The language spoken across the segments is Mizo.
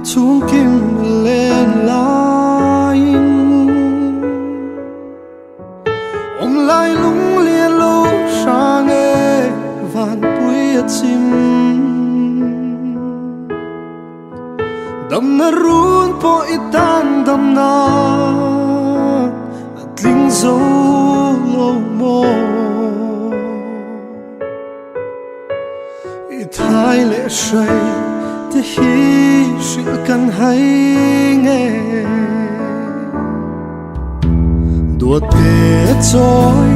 Chhungkim len laiin Awm lai lunglian lo hrang e vanpui a chim Damna run pawh i tan damna a tling zo lo maw I thai leh hrai te hi hrilh kan hai nge Duat te chawi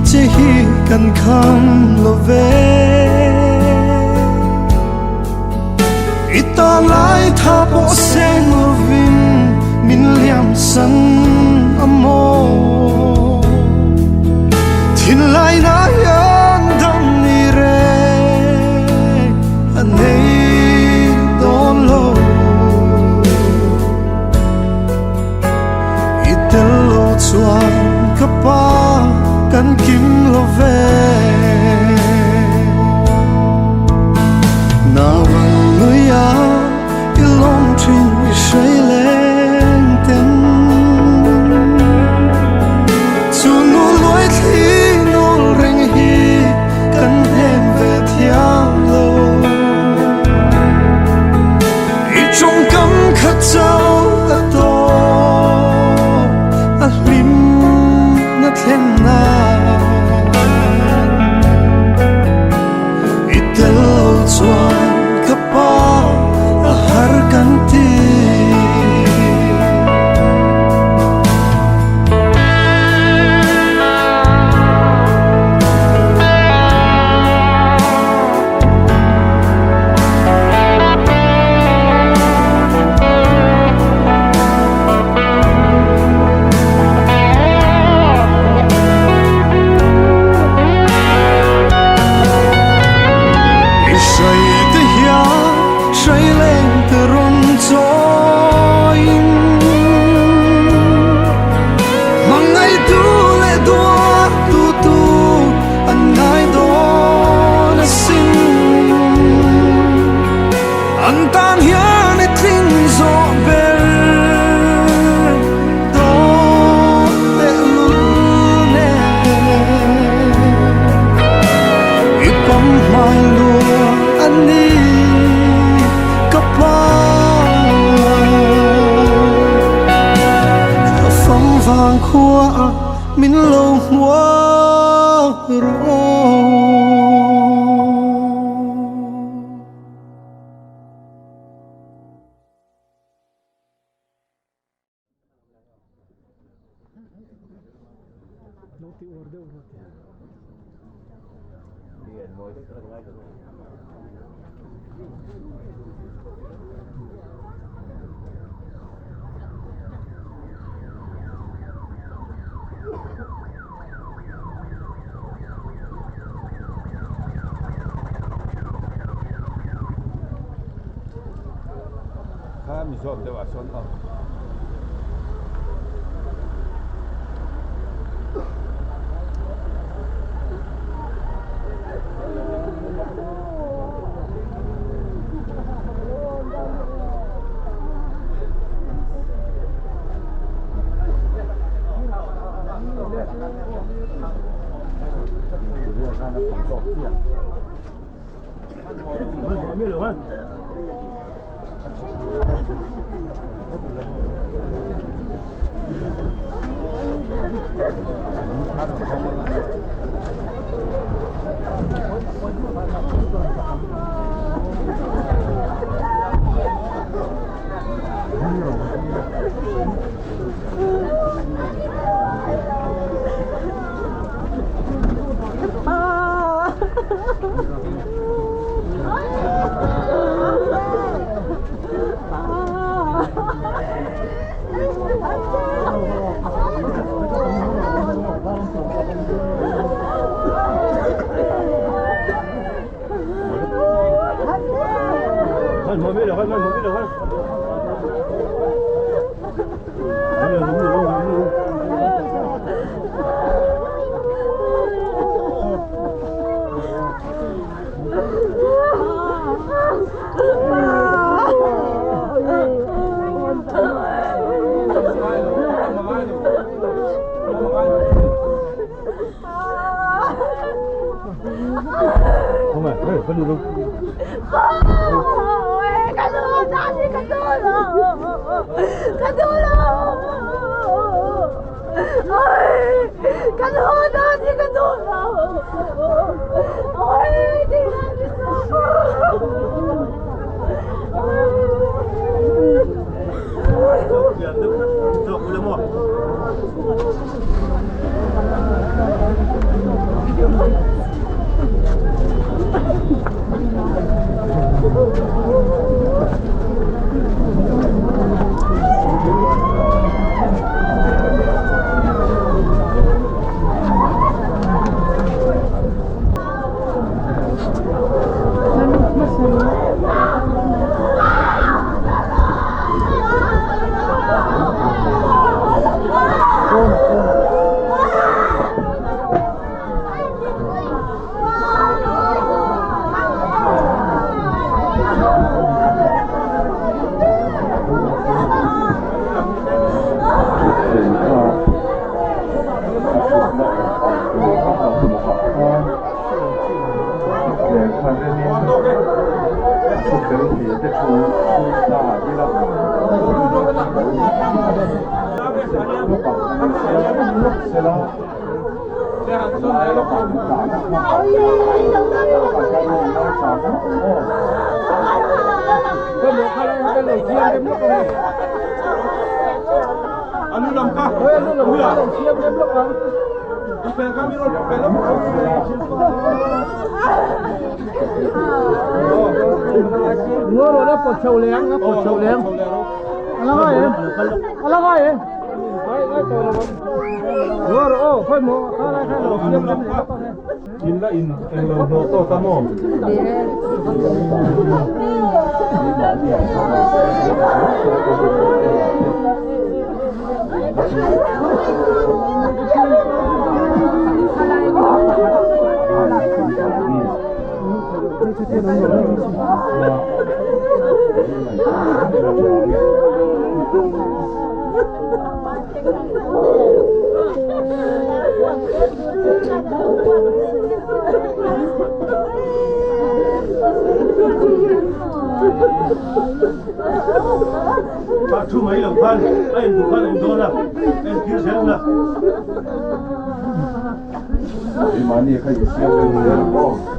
che hi kan kham lo ve I ta lai tha pawh seng lovin min liam san a maw Thinlai na hian dam ni reng a nei dawn lo I tel lo chuan ka pa kan kim lo ve Nauang nuia i lawm thin i hrei leng ten Chu nu luai thli nawl reng hi kan hnem ve thiam lo I tawngkam khat chauh a tawp a hlim na thlen nan I tel lo chuan ka pa a har kan ti. I hrai te hian hrai leng te rawn chawiin Hmangaihtu leh duattu tu an ngai dawn asin. An tan hian i tling zawh ber dawn tehlul nen. I pam hmai lua a ni ka pa. Ka fam vang khua min lo hmuak rawh aw. Kha mi zawk deuh ah sawn aw.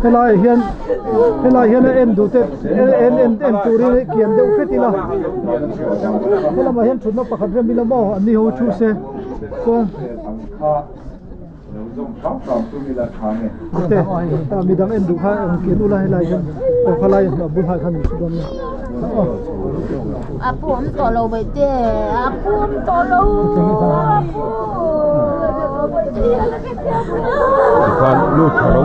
Helai hian helai hian a en duh te en en en turin kian deuh hret ila helamah hian thutna pakhat rem ila maw an ni ho thu se chuan te midang en duh kha eng kian ula helai hian aw khalai a bul hnai khan min thu dawn nia aw. A pu awm tawh lo baihte a pu awm tawh lo a pu Tikhan lut tha lo.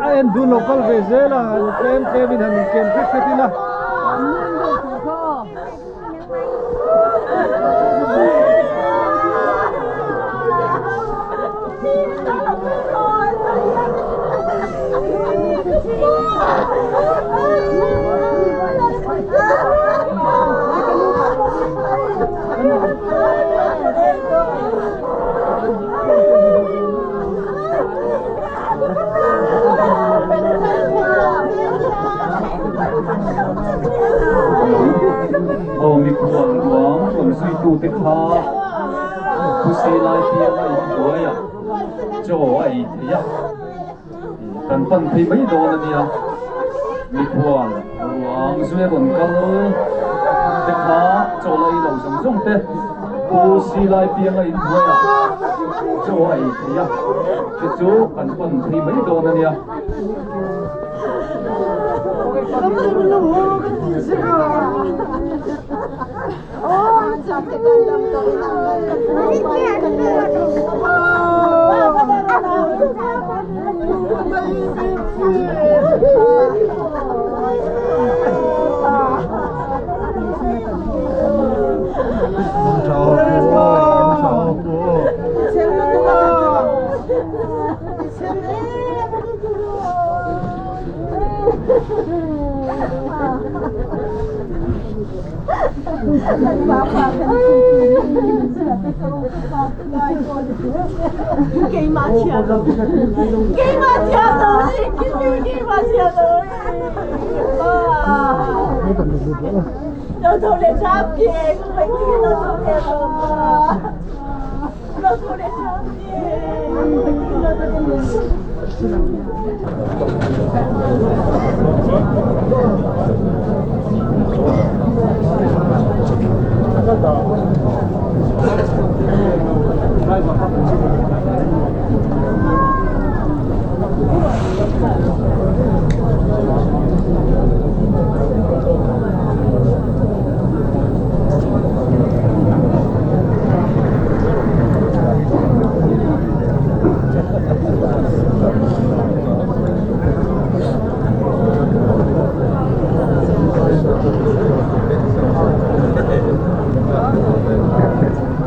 A en dun lo kal ve zel a han tlem tlem in han inken hret hret ila. te kha Khusi lai pianga inhnuaiah chaw a ei thei a, kan pan phei mai dawn a nia. Mikhual ruang zui rawn kal te kha chaw la ei lo zawng zawng te Khusi lai pianga inhnuaiah chaw a ei thei a, chu chu kan pan phei mai dawn a nia.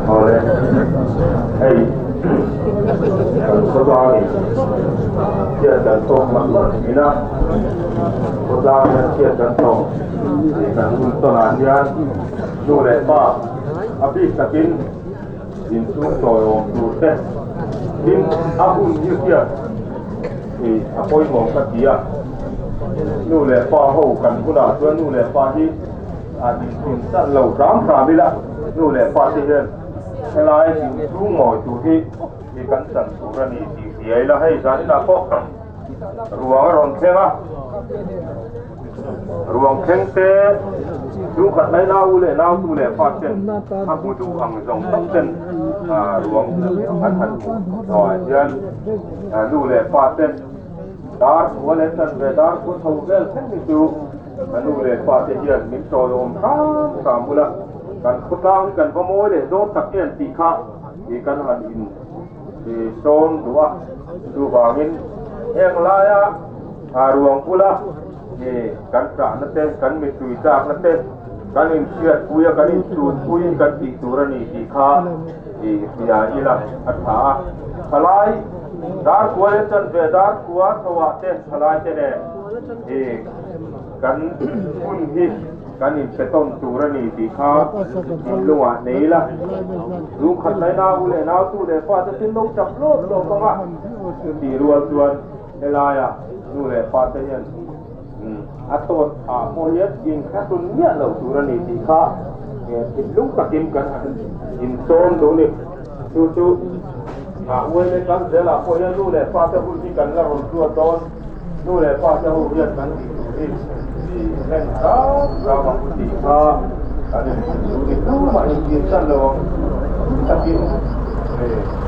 Awle, hei kan khawtlangin chhiat kan tawk mak mak thin a, khawtlang hian chhiat kan tawk tih kan hun tawnah hian nu leh pa a bik takin inchhung tawiawm tur te tin a hun hi hriat ih a pawimawh ka ti a, nu leh pa ho kan hunah chuan nu leh pa hi a inhlim chan lo hram hram ila nu leh pa te hian helai inchhung ngawi tur hi hi kan chan tur a ni tih hria ila hei zaninah pawh ruang a rawn thleng a ruang thleng te chhungkhat mai nau leh nau tu leh fa ten a hmu duh ang zawng tak ten ruang an han hmuh hnuaiah hian nu leh pa te dar khua leh chan ve dar khua chho vel thleng hi chu Ka nu leh pa te hian min tawlawm hram hram bula kan khawtlang hi kan va mawi leh dawn tak em tih kha ih kan han in ih sawm duh a, chuvangin heng laia ruang bula ih kan chahna te kan mittui chakna te kan inhriatpui a kan inchhunpui kan tih tur a ni tih kha ih hria ila a tha a, thalai darkua leh chanve darkua chho ah te thalai te nen ih Kan hun hi kan inpe tawn tur a ni tih kha thinlungah nei ila, lungkhat lai nau leh nautu leh fate chu lo tap lawp lawp ang a, chutih rual chuan helaiah nu leh fate hian a tawt ah pawh hian inkhahrun miah lo tur a ni tih kha thinlung takin kan han insawm duh ni. Chu chu uaile kan zelah pawh hian nu leh fate hun hi kan la rawn hluat dawn. Nu leh pa te ho hian kan tih tur hi i hlen hram hram ang tih kha kan inhrilh duh ni tumah intir chan lo ang takin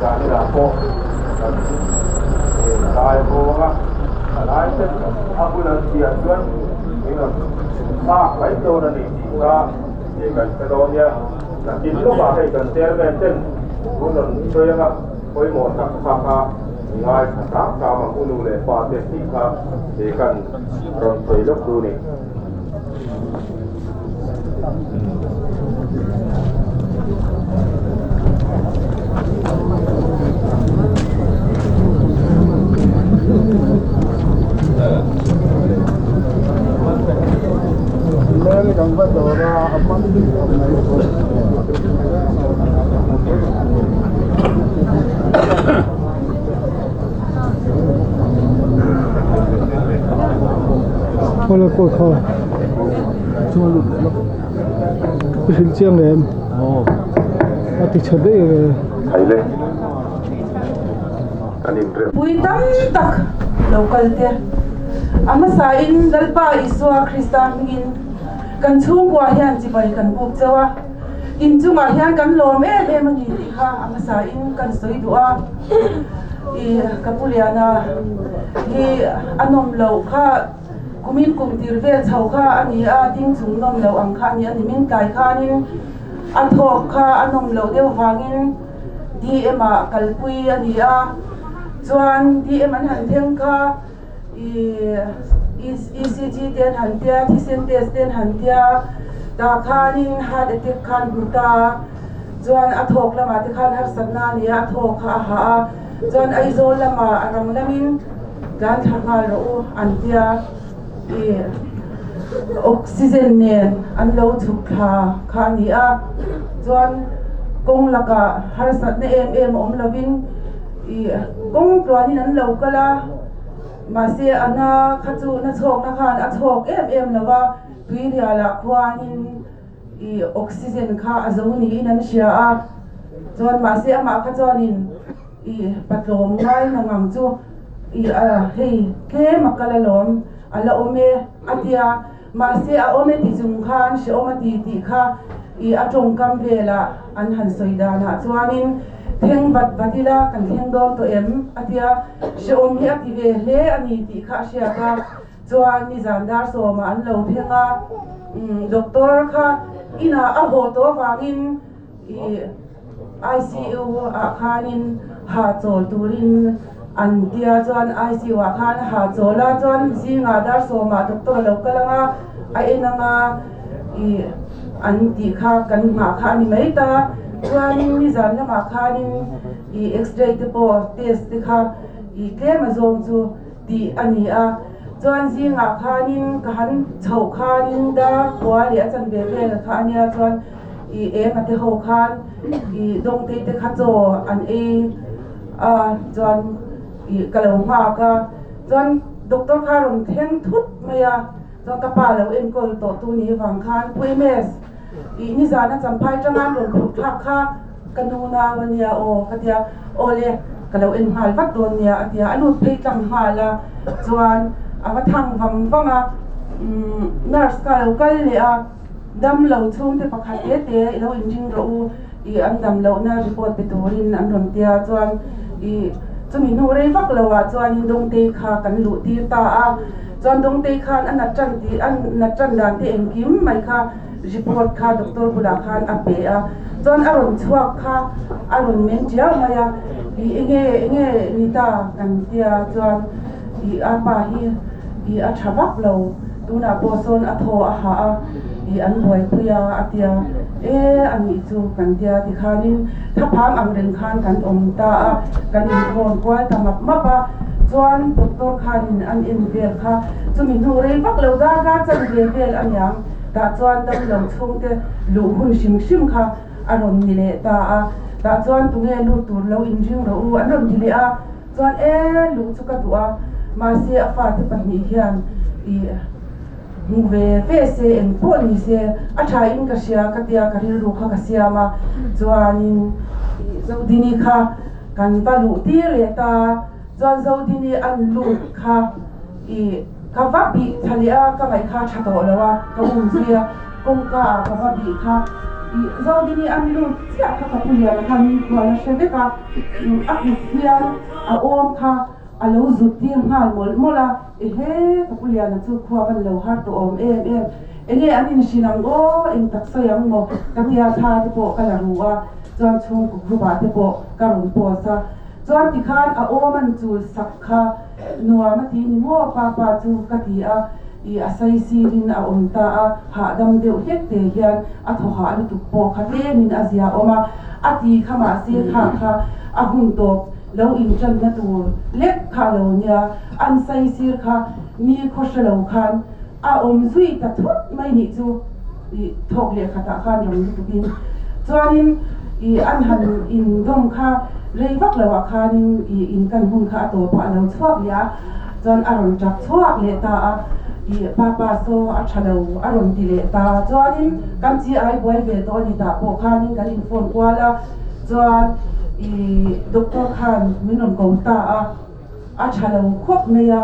Daniel-a pawh kan zai vawng a, a lai ten a hun an chhiah chuan min rawn thlak mai dawn a ni tih kha kan hre dawn nia. Nakin lawkah hei kan chairman ten hun rawn sawi anga pawimawh tak kha kha Ngai tha tak tak ang u nu leh pa te tih kha he kan rawn sawi lawk du ni. Khaw pawh kha i hrilh chiang em? A ti chhe daih ve. Haile kan inrem. Pui tam tak lo kal te. A hmasa in Lalpa Isua Krista hmingin kan chhungkua hian chibai kan buk chauh a, inchungah hian kan lawm em em a ni tih kha a hmasa in kan sawi duh a. I ka pu Liana hi a nawm loh kha kumin kum tir vel chho kha a ni a, ding chung nawm loh ang kha a ni a ni. Min tlai khanin a thawk kha a nawm loh deuh vangin DM ah kalpui a ni a, chuan DM an han thleng kha ih ECG te an han tia, thisen test te an han tia, tah khanin heart attack khan hmu ta a, chuan a thawk lamah te khan harsatna a ni a, a thawk kha a hah a, chuan Aizawl lamah a rang lamin tlan thla nghal rawh u an tia, ih oxygen nen an lo chhuk thla kha a ni a, chuan kawng lakah harsatna em em awm lovin ih kawng tluanin an lo kal a, mahse a na kha chu na chhawkna khan a chhawk em em lo va, tuirialah khuanin ih oxygen kha a zo niin an hria a, chuan mahse amah kha chuanin. I patlawm ngai na ngang chu i a hei tlem a kal alawm a la awm e a tia mahse a awm e ti chung khan hrehawm a ti tih kha i a tawngkam velah an han sawi danah chuanin thleng vat vat ila kan thleng dawn tawh em a tia hrehawm hi a ti ve hle a ni tih kha a hriat a chuan nizan dar sawmah an lo thleng a doctor kha inah a haw tawh avangin I ICU ah khanin ha chawl turin an tia chuan ICU ah khan ha chawl a chuan zingah dar sawmah doctor a lo kal anga a en anga i an tih kha kan nghah kha a ni mai ta chuanin nizan lamah khanin i x-ray te pawh test te kha i tlem a zawng chu tih a ni a chuan zingah khanin ka han chhoh khanin dar khua leh a chanve vel kha a nia chuan. I eng a te ho khan i dawngtei te kha chaw an ei a chuan i ka lo nghak a chuan doctor kha a rawn thleng thut mai a chuan ka pa lo enkawl tawh tu ni vang khan Pu MS i nizan a champhai tanga an rawn phurh thlak kha ka nu nau a nia aw ka tia aw le ka lo en nghal vat dawn nia a tia a lut phei tlang nghal a chuan a va thang vang vang a umm nurse kha a lo kal leh a. Dam lo chhungte pakhat te te i lo inring rawh u i an dam lohna report pe turin an rawn tia chuan i chumi hnu rei vak lo ah chuanin Dawngtei kha kan luh tir ta a chuan Dawngtei khan a nat tan tih a nat tan dan te engkim mai kha report kha doctor bulah khan a pe a chuan a rawn chhuak kha a rawn men tiau mai a i enge enge ni ta kan tia chuan i a pa hi i a tha vak lo. Tunah pawh sawn a thaw a hah a, i an buaipui a, a tia. E, a nih chu kan tia tikhanin thlaphang ang reng khan kan awm ta a, kan inkhawm kual ta map map a. Chuan doctor khanin an en vel kha chumi hnu rei vak lo darkar chan ve vel a niang tah chuan damlo chhungte luh hun hrim hrim kha a rawn ni leh ta a. Tah chuan tunge lut tur lo inring rawh u an rawn ti leh a. Chuan e luh chu ka duh a, mahse a fate pahnih hian i hmu ve ve se eng pawh ni se a tha in ka hria ka tia ka rilru kha ka siam a, chuanin i Zodini kha kan va luh tir leh ta, chuan Zodini an lut kha i ka va bih thla leh a, ka ngaih kha a tha tawh lo a, ka um zui a, kawngka ah ka va bih kha i Zodini an lut chiah kha ka pu lian khan min khual a hre vek a. A kut hian a awm kha a lo zut tir nghal mawlh mawlh a, Ehe, ka pu Liana chu khua van lo har tawh awm em em, enge an inhrilh ang aw, eng tak sawi ang maw ka tia thla te pawh ka la ru a, chuan chhungkaw group ah te pawh ka rawn post a, chuan tikhan a awm an chul sak kha nuam a ti ni maw papa chu ka ti a, i a sai sirin a awm ta a, hahdam deuh hlek te hian a thaw hah lutuk pawh kha tlemin a zia awm a, a ti kha mahse kha kha a hun tawp lo inṭanna tur lek kha a lo nia, an sai sir kha mi khaw hre lo khan a awm zui ta thut mai nih chu i thawk leh khatah khan ram lutukin chuanin i an han indawm kha rei vak loah khanin i inkan hun kha a tawpah a lo chhuak leh a, chuan a rawn ṭap chhuak leh ta a. I papa saw a tha lo a rawn ti leh ta. Chuanin kan chi ai buai ve tawh a ni tah pawh khanin kan in phone kual a, chuan i doctor khan min rawn ko ta a, a tha lo khawp mai a,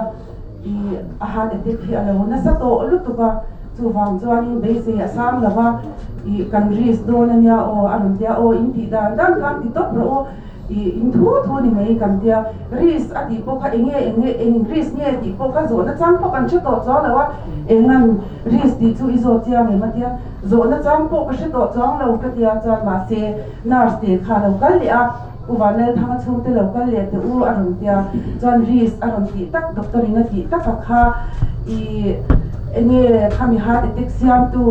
i a heart attack hi a lo nasa tawh lutuk a, chuvang chuanin beisei a sang lo va, i kan risk dawn a nia aw a rawn tia aw in tih dan dan khan ti tawp rawh u. Ih in thu thu ni mai kan tia, risk a tih pawh kha eng nge eng nge eng risk nge tih pawh kha zawhna chang pawh kan hre tawh chuang lo a, engan risk tih chu i zawt chiang em a tia, zawhna chang pawh ka hre tawh chuang lo ka tia chuan mahse nurse te kha a lo kal leh a, U Vanlalthanga chhungte lo kal leh teh u a rawn tia, chuan risk a rawn tih tak doctor in a tih tak a kha ih eng nge khami heart attack siamtu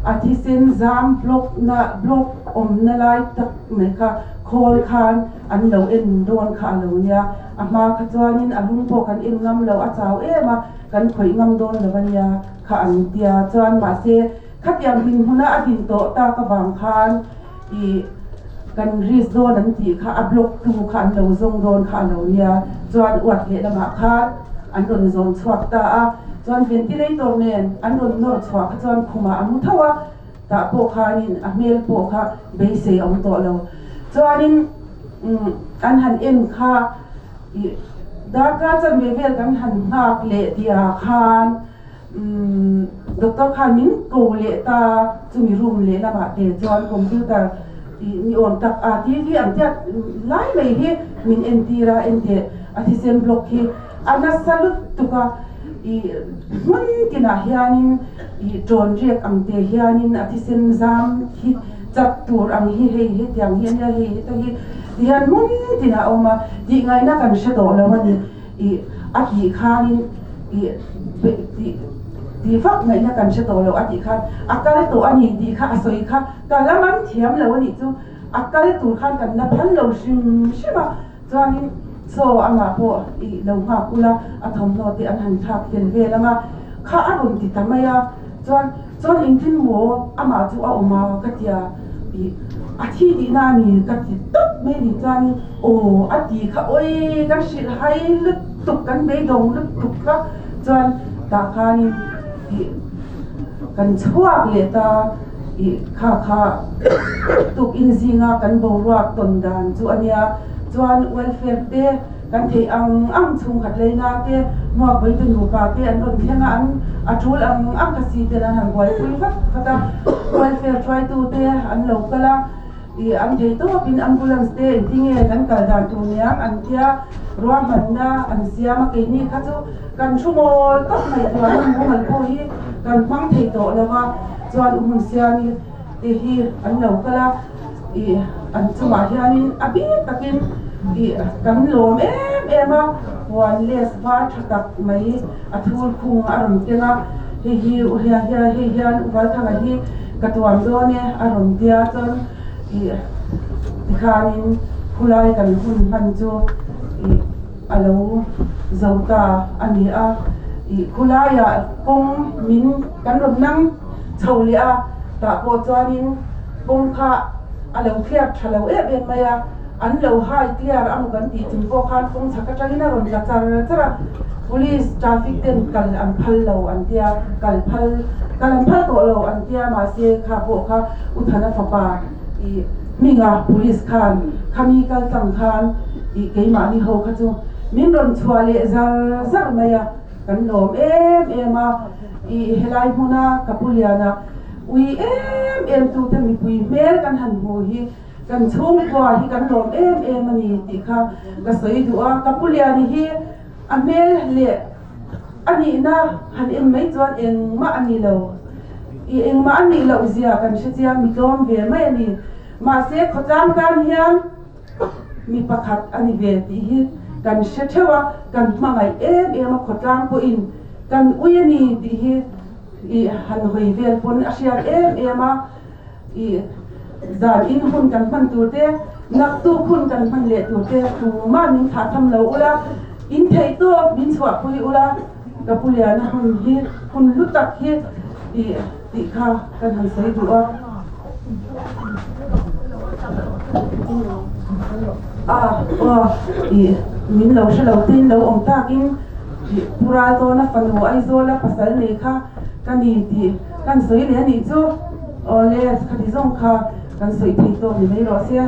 a thisen zam block na block awmna lai tak mai kha Khawl khan an lo en dawn kha a lo nia, a hma kha chuanin a lung pawh kan en ngam lo, a chau em a, kan khawih ngam dawn lo a nia kha an tia chuan mahse khatiang dinhmuna a din tawh tak avang khan ih kan risk dawn an tih kha a block tu kha an lo zawng dawn kha a lo nia chuan uat lehlamah khan an rawn zawn chhuak ta a, chuan ventilator nen an rawn nawr chhuah kha chuan khumah a mu tho a. Tah pawh khanin a hmel pawh kha beisei a awm tawh lo. Chuanin an han en kha ih darkar chanve vel kan han nghak leh tihah khan doctor khan min ko leh ta chumi room leh lamah te chuan computer ih ni awm tak a TV ang chiah lai mai hi min entir a enteh a thisen block hi a nasa lutuk a ih hmun tinah hianin ih tawn riak ang te hianin a thisen zam hi chak tur ang hi hei hetiang hi ania hei heta hi ti hian hmun tinah a awm a tih ngaihna kan hre tawh lo a ni ih a tih khanin ih tih tih vak ngaihna kan hre tawh lo a tih khan a kal tawh a ni tih kha a sawi kha ka la man thiam lo a nih chu a kal tur khan kan la phal lo hrim hrim a. Chuanin chaw amah pawh i lo nghak ula, a thawmhnaw te an han thlak fel vel ang a, kha a rawn ti ta mai a, chuan chuan engtin maw amah chu a awm a ka ti a, ih a thi tihna a ni ka ti tawp mai a ni, chuanin aw a ti kha awi kan hrilh hai lutuk kan beidawng lutuk kha chuan tah khanin ih kan chhuak leh ta ih kha kha tukin zinga kan boruak tawn dan chu a nia chuan welfare te kan theih ang ang chhungkhat leina te hmuakbawitu nupa te an rawn thleng a an a tul ang ang kha si ten an han buaipui vat vat a welfare hruaitu te an lo kal a ih an thei tawpin ambulance te engtinge kan kal dan tur niang an tia ruahmanna an siam a keini kha chu kan thu mawl tawp mai tuan mumal pawh hi kan hmang thei tawh lo va. Chuan u hmun siami te hi an lo kal a, ih an chungah hianin a bik takin ih kan lawm em em a, huan les var tha tak mai a thul khung a rawn keng a, hei hi u hian hian hei hian u Valthanga hi ka tuam dawn e a rawn tia chuan ih tikhanin khulai kan hun hman chu ih a lo zo ta a ni a, ih khulaiah kawng min. Kan rawn nang chho leh a, tah pawh chuanin kawng kha a lo clear tha lo em em mai a, an lo hai clear a maw kan tih chung pawh khan kawng chhak atangin a rawn tla char char a, police traffic ten kal an phal lo an tia, kal phal kal an phal tawh lo an tia mahse kha pawh kha U Thana fapa ih hminga police khan khami kal tlang khan ih keimahni ho kha chu min rawn chhuah leh zar zar mai a. Kan lawm em em a, ih helai hmuna ka pu liana ui em em tute mipui hmel kan han hmuh hi kan chhungkua hi kan lawm em em a ni tih kha ka sawi duh a, ka pu liani hi a hmel leh a nihna han en mai chuan engmah a ni lo, ih engmah a nih loh zia kan hre chiang mi tlawm ve mai a ni, mahse khawtlang tan hian. Mi pakhat a ni ve tih hi kan hre theuh a, kan hmangaih em em a, khawtlang pawhin kan ui a ni tih hi ih han hawi vel pawn a hriat em em a, ih zan in hun kan hman tur te, naktuk hun kan hman leh tur te tumah min thah tham lo ula, in theih tawk min chhuahpui ula, ka pu liana hun hi hun hlu tak hi ih tih kha kan han sawi duh a. A aw ih min lo hre lo te in lo awm takin. Ih Pu Raltawna fanu Aizawla pasal nei kha ka ni tih kan sawi leh a nih chu. Awle, khati zawng kha kan sawi thei tawk ni mai rawh se.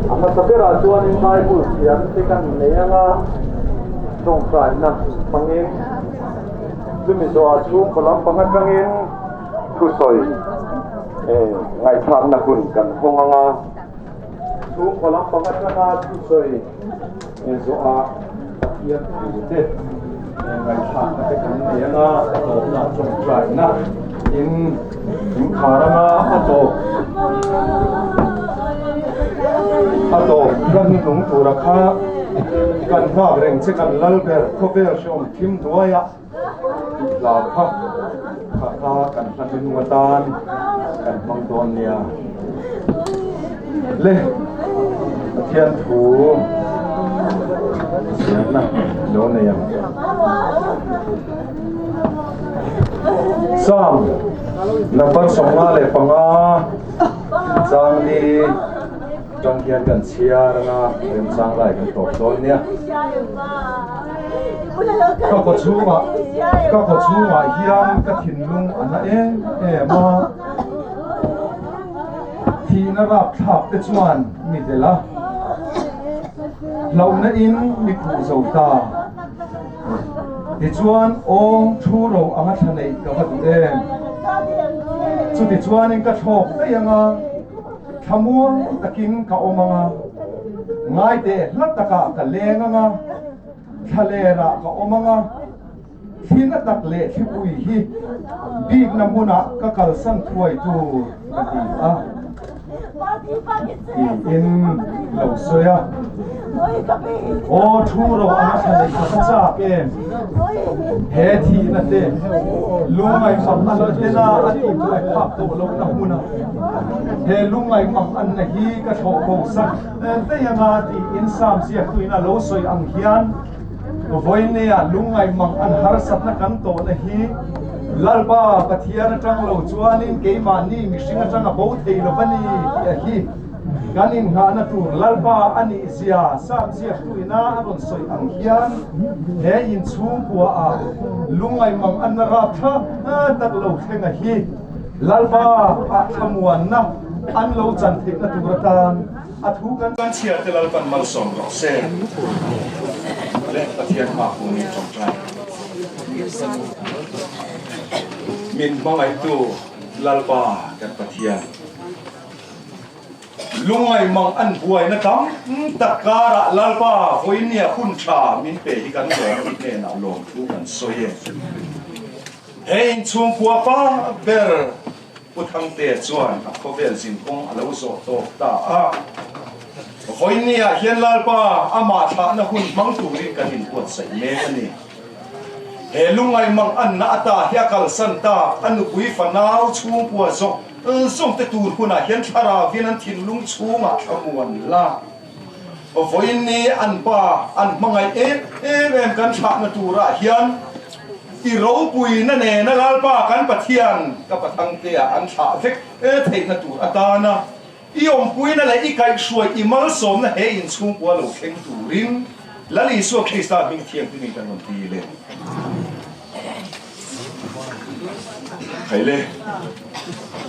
A hmasa berah chuanin Bible thiam te kan nei anga tawngtaina hmangin chumi zawhah chhungkaw lampang atangin thusawi ngaihthlakna hun kan hawng anga chhungkaw lampang atanga thusawi zawhah Pathian thu te ngaihthlakna te kan nei anga a tawpna tawngtaina in inkhar anga a tawp a tawp hla hnuhnung tura kha kan nghak reng che kan lal ber khawvel hreawm thim hnuaia tih hla kha kha kha kan hla hnuhnung atan kan hmang dawn nia le Pathian thu chhiarna lo nei ang. Psalm number 55 chang ni tang hian kan chhiar anga remchang lai kan tawp dawn nia. Ka kaw chhungah ka kaw chhungah hian ka thinlung a na em em a. Thihna rapthlak te chuan mi delh a, hlauhna in mi khuh zo ta. Tichuan awng thu ro anga thla neih ka va duh em? Chutichuanin ka thlawk daih anga, thlamuang takin ka awm anga, ngaiteh hla takah ka leng anga, thlalerah ka awm anga, Thli na tak leh thlipui hi bikna hmunah ka kalsan thuai tur ka ti a, tiin lo sawi a. Aw thu ro anga thla neih kha ka chak em? He thihna te lungngaihmang an la tena a tihbuai phak tawh lohna hmuna he lungngaihmang anna hi ka thlawh bo sak daih anga tiin Sam ziaktuin a lo sawi ang hian Vawinia lungngaihmang an harsatna kan tawhna hi Lalpa Pathian atang lo chuanin keimahni mihring atang a bo thei lo va ni tih a hi kan inngahna tur Lalpa a nih zia Sam ziaktu ina a rawn sawi ang hian he inchhungkua ah lungngaihmang an rap tha tak lo thleng a hi Lalpa ah thlamuanna an lo chan theihna tur atan A thu kan kan chhiar te Lalpan malsawm rawh se. Le Pathian hma hu ni tawngtai. Min hmangaihtu Lalpa kan Pathian. Lungngai mang an buaina tam tak karah Lalpa vawinia hun tha min pe hi kan lawm i hnenah lawm thu kan sawi e. He inchhungkua pa ber Pu Thangtea chuan a khawvel zinkawng a lo zawh tawk ta a. Vawinia hian Lalpa amah thlahna hun hmang turin kan inbuatsaih mek a ni. He lungngaih mang anna ata hi a kalsan tak a nupui fanau chhungkua zawng zawngte tur hunah hian thlarauin an thinlung chhungah thlamuan la. Vawiin an pa an hmangaih em em em kan thlahna turah hian i ropuina nena Lalpa kan Pathian ka Pathangtea an thlah vek theihna tur atana i awmpuina leh i kaihhruai i malsawmna he inchhungkua lo thleng turin Lal Isua Krista hming thianghlimin kan rawn ti le. Khaile,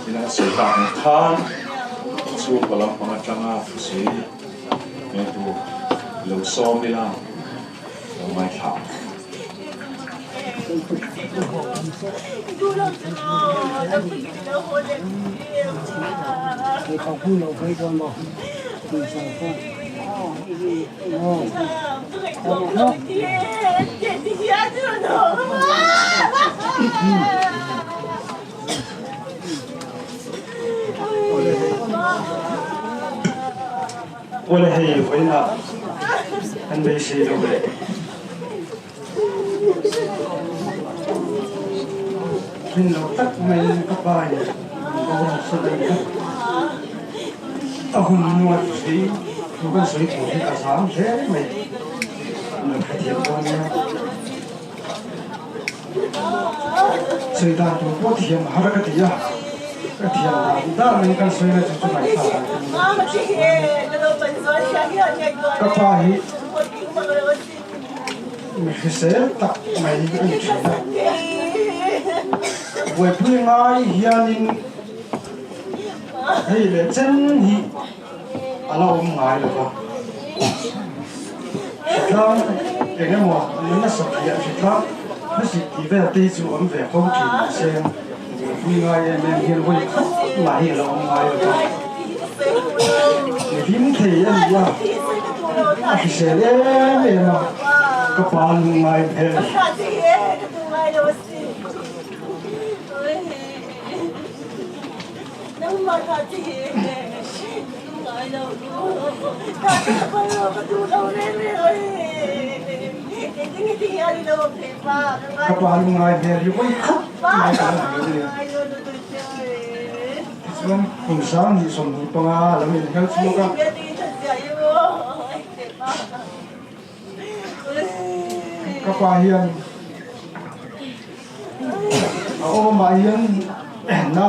ila sawi tak ang khan chhungkaw lampang atanga thusawi nge tur lo sawm ila lo ngaithla ang. Awle hei vawiinah kan beisei lo leh rin lo tak maiin ka pa in boral sawn a ni a, a hun nuat hi thu kan sawi tur hi ka zam hle mai, an lo hrethiam dawn nia. Sawi dan tur pawh thiam a har ka ti a, ka thiam dan dan in kan sawi na chu chu ngaihthlak an tum a. Ka pa hi mi hrisel tak mai a ni thin a, buaipui ngai hianin hei leh chen hi a la awm ngai lo va. Hritlang eng emaw nasa tih ah hritlang hmasik tih vel te hi chu awm ve fo thin mahse buaipui ngai em em hian vawi khat mah hi a la awm ngai lo va. Mi hlim thei a ni a, a hrisel em em a, ka pa lungngai hmel. Ka pa lungngai hmel hi vawi khat mai ka la hmu a ni. Tichuan kum 2025 lam inhmel chhuak a. Ka pa hian a awmah hian na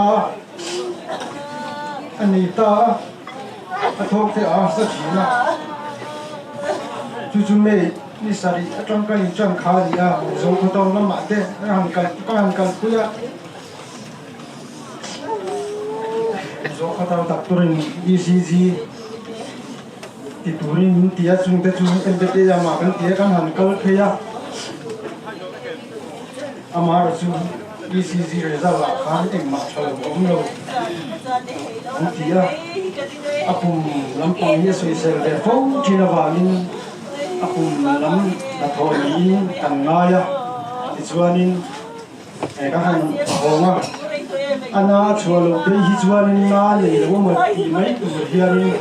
a nei ta a, a thawk te a sa thin a, chu chu May ni sarih atang ka intan kha a ni a, Mizo khawtawng lamah te ka han kal ka han kalpui a, Mizo khawtawng doctor-in ECG. Ti turin min ti a, chungte chu MBTA lamah kan ti a, kan han kal phei a, amaherawh chu ECG result ah khan engmah tha lo a awm lo an ti a, a pum lampang hi a sawisel ve fo thin avangin a pum lam hnathawh niin kan ngai a, tichuanin. He ka han hawng a, a na chhuah loh phei hi chuanin na nei lo emaw tih mai tur hianin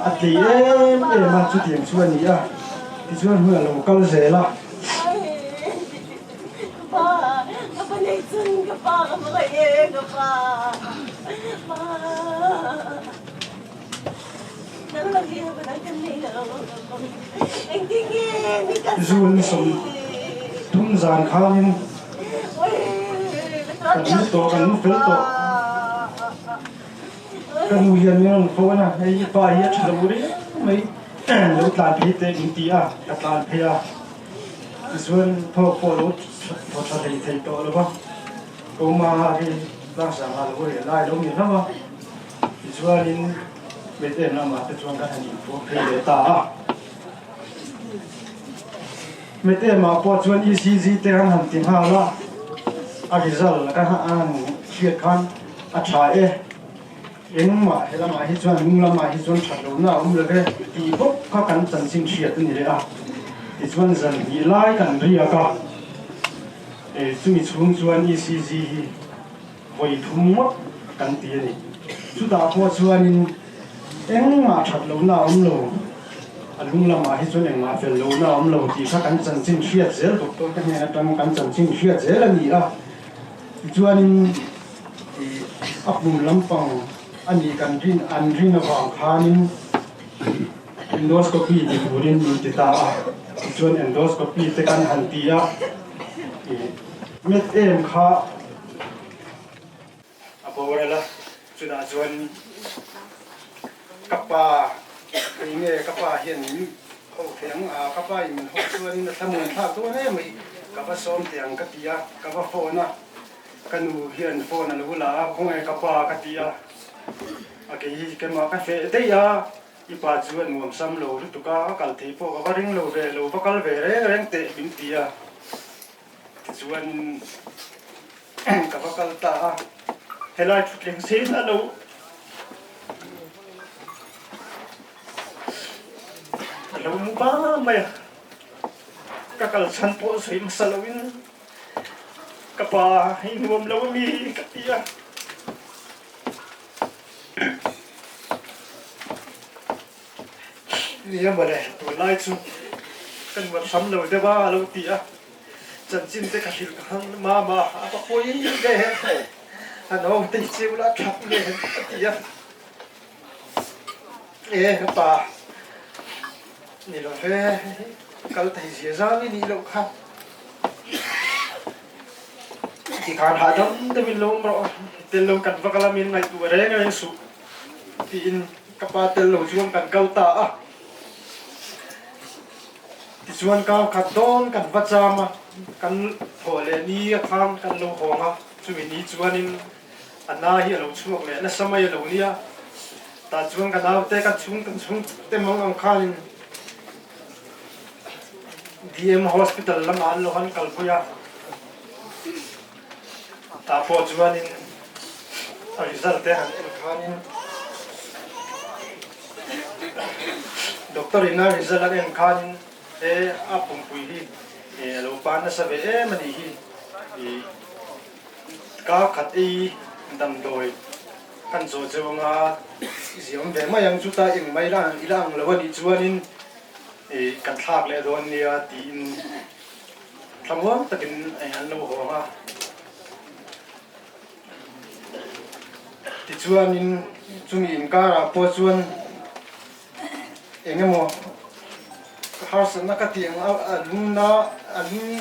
a tlei em em a, chutiang chu a ni a, tichuan hun a lo kal zel a. Zun 30 zan khanin kan mu tawh kan mu fel tawh ka nu hian min rawn phone a hei i pa hi a tha lo riau mai lo tlan phei teh min ti a ka tlan phei a tichuan thawk pawh lo thaw tha hlei thei tawh lo va ko ma hi tlangsang ah lo reh lai lo ni hlauh a. Tichuanin Bethlehem lamah te chuan kan han inphuah phei leh ta a. Bethlehem-ah pawh chuan ECG te an han ti nghal a, a result kan han hriat khan a tha e, engmah he lamah hi chuan lung lamah hi chuan that lohna a awm lo ve tih bawk kha kan chanchin hriat a ni leh a. Tichuan zan hnih lai kan riak a, chumi chhung chuan ECG hi Vawi thum ngawt kan ti a ni. Chutah pawh chuanin engmah that lohna a awm lo, a lung lamah hi chuan engmah fel lohna a awm lo tih kha kan chanchin hriat zel doctor te hnen atang kan chanchin hriat zel a ni a. Tichuanin ih a pum lampang a nih kan rin an rin avang khanin endoscopy ti turin min ti ta a. Tichuan endoscopy te kan han ti a, ih met em kha. A boral a, chutah chuan ka pa kei nge ka pa hian min ho thei ang a, ka pa in min ho chuanin a thlamuan thlak dawn em mai, ka va sawm teh ang ka ti a, ka va phone a, ka nu hian phone a lo la a, khawnge ka pa ka ti a, a kei hi keimah ka feh daih a, i pa chu a nuam sam lo lutuk a, a kal thei pawh ka va ring lo ve, lo va kal ve reng reng teh min ti a. Tichuan ka va kal ta a, helai thutthleng sen a lo a lo mu ba mai a, ka kal chhan pawh sawi hmasa loin ka pa hei nuam lo ami ka ti a. Nia mawle, tunlai chu ka nuam hram lo deuh a a lo ti a, chanchin te ka hrilh ka hang mama a va pawi ve a no te chiu la that nge a ti a, e ka pa ni lo ve kal thei zia zang i nih loh kha tikhan hahdam deuhin lo awm rawh tel lo kan vak alamin ngaihtuah reng reng suh tiin Ka pa tel lo chuan kan kal ta a, tichuan kar khat dawn kan va cham a, kan thawh leh ni a khan kan lo hawng a, chumi ni chuanin a na hi a lo chhuak leh nasa mai a lo nia, tah chuan ka naute ka chhung kan chhung te mang ang khanin DM Hospital lamah an lo han kalpui a, tah pawh chuanin A result te han en khanin doctor in a result an en khanin he a pumpui hi a lo pan nasa ve em a nih hi ih ka khat ei damdawi kan zawh cheu anga i ziam ve mai ang chuta eng mai la ila ang lo a nih chuanin ih kan thlak leh dawn nia tiin thlamuang takin an lo hawng a. Tichuanin chumi inkarah pawh chuan eng emaw harsatna ka tih ang a lungna a lung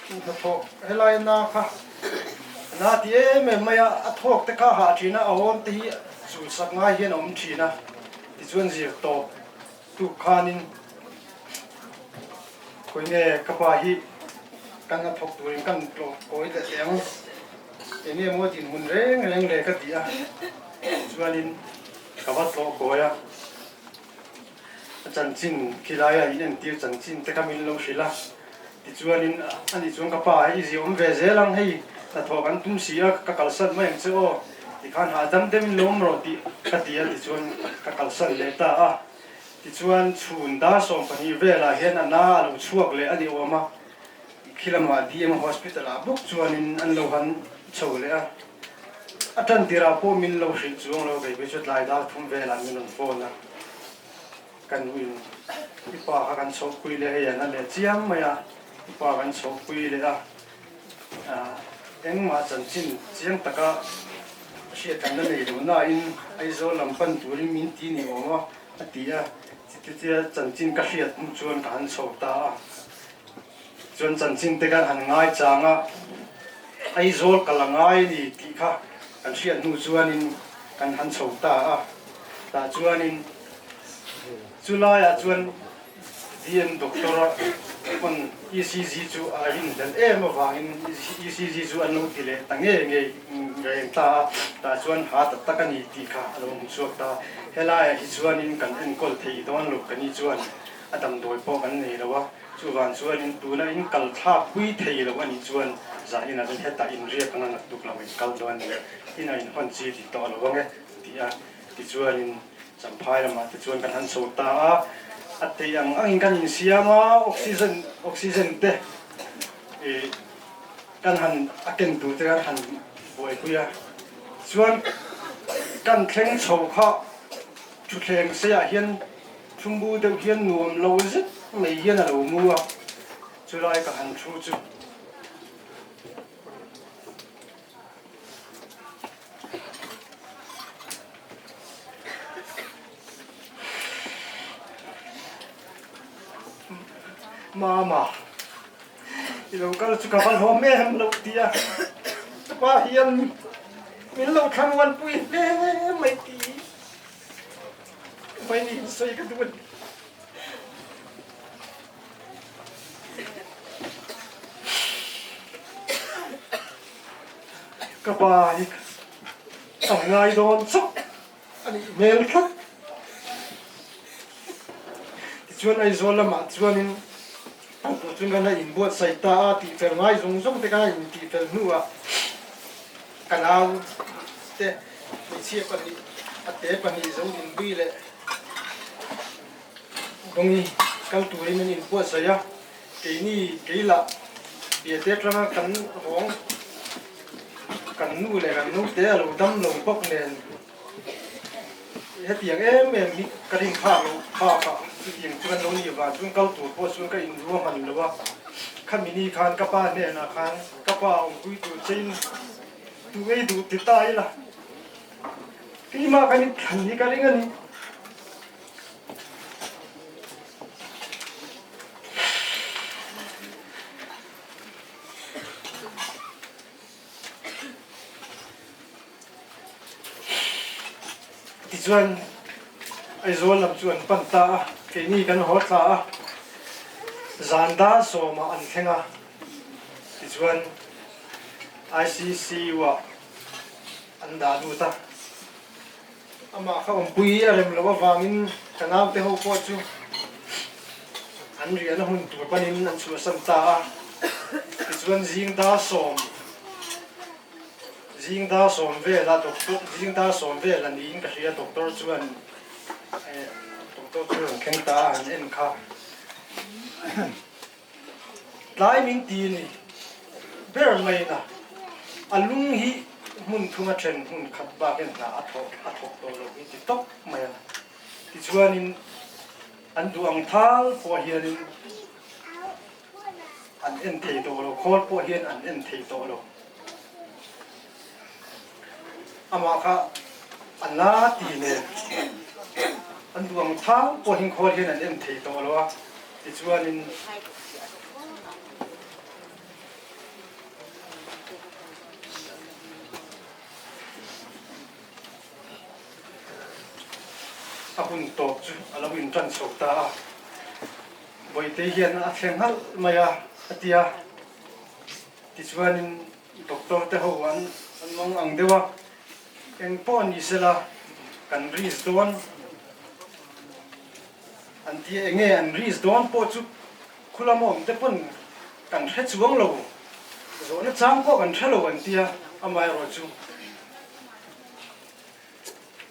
hnathawh helai na kha na ti em em mai a, a thawk te kha hah thin a, a awm te hi chulsak ngai hian a awm thin a, tichuan zir tawp tuk khanin khawi nge ka pa hi kan a thawk turin kan tlawh kawi leh teh ang. Enge maw dinhmun reng reng le ka ti a, chuanin ka va tlawh kawi a, a chanchin khilaia in entir chanchin te kha min lo hrilh a, tichuanin ani chuan ka pa hei i ziawm ve zel ang hei hnathawh kan tum si a, ka kalsan mai ang che aw tikhan hahdam deuhin lo awm rawh tih ka ti a tichuan ka kalsan leh ta a, tichuan chhun dar 12 velah hian a na a lo chhuak leh a ni awm a. Khi lamah DM Hospital ah bawk chuanin an lo han chho leh a, a tan tirah pawh min lo hrilh chuang lo, kei chu tlai dar thum velah min rawn phone a, ka nuin i pa kha kan chhohpui leh hei an a leh chiang mai a, i pa kan chhohpui leh a, engmah chanchin chiang taka hriat kan la nei lo nain Aizawl lam pan turin min ti ni awm a a ti a, chutichia chanchin ka hriat hnu chuan ka han chho ta a. Chuan chanchin te khan han ngai chang a, Aizawl kal a ngai a ni tih kha kan hriat hnu chuanin kan han chho ta a, tah chuanin chu laiah chuan DM doctor a pawn ECG chu a rinhlelh em avangin ECG chu an lo ti leh ta ngei ngei reng ta a, tah chuan ha tak tak a ni tih kha a lo hmu chhuak ta. Helaiah hi chuanin kan enkawl thei dawn lo ka ni chuan a damdawi pawh kan nei lo a. Chuvang chuanin tuna in kal thlak pui thei lo a nih chuan zanin ah chuan hetah in riak anga ngat tuk lo in kal dawn a ni. Inah in hawn chi ti tawh lo ang e ti a, tichuanin Champhai lamah te chuan kan han chho ta a, a tei ang angin kan insiam a, oxygen oxygen te ih kan han a ken tur te kan han buaipui a, chuan kan thleng chho kha thutthleng seiah hian Thumbu deuh hian nuam lo zet mai hian a lo mu a, chulai ka han thu chu. Mama, i lo kal chu ka va hlawm em lo ti a, ka pa hian min lo thlanguanpui hle mai ti. Vaini sawi ka duh a ni. Ka pa hi ka ngai dawn chauh a nih hmel tlat. Tichuan Aizawl lamah chuanin. Tûr chuan kan la inbuatsaih ta a, tihfel ngai zawng zawng te kan intihfel hnuah ka nau te hmeichhia pahnih a te pahnih zo inbui leh Dawngi kal turin an inbuatsaih a, keini kei lah biate atanga kan hawng kan nu leh kan naute a lo dam lo bawk nen. Hetiang em em hi ka rin phak loh bakah chutiang chu kan lo nih vang chuan kal tur pawh chuan ka inru a hman lo a, khami ni khan ka pa hnenah khan ka pa awmpui tur chein tu ei duh ti ta ila keimah kan inthlan hi ka ring a ni. Tichuan Aizawl lam chu an pan ta a, keini kan haw thla a, zan dar sawmah an thleng a, tichuan ICCU ah an dah lut a, amah kha awmpui a rem loh avangin ka naute ho pawh chu an riahna hmun tur panin an chhuahsan ta a, tichuan zing dar sawm. Zing dar sawm vela doctor zing dar sawm vel a niin ka hria doctor chuan eh doctor chu rawn thleng ta a han en kha tlai min ti ni ber mai na a lung hi hmun thunga then hmun khat bak hian hna a thawk a thawk tawh lo hi ti tawp mai a tichuanin an duh ang thal pawh hianin An en thei tawh lo, khawl pawh hian an en thei tawh lo. Amah kha a la ti nen an duh ang thang pawh hin khawl hian an en thei tawh lo a, tichuanin a hun tawp chu a lo intan chho ta a. Bawihte hian a thleng ngalh mai a, a ti a. Tichuanin doctor te ho an mawng ang deuh a, eng pawh ni sela kan risk dawn an ti a, enge an risk dawn pawh chu khulama awm te pawn kan hre chuang lo, zawhna chang pawh kan hre lo an ti a, amaherawhchu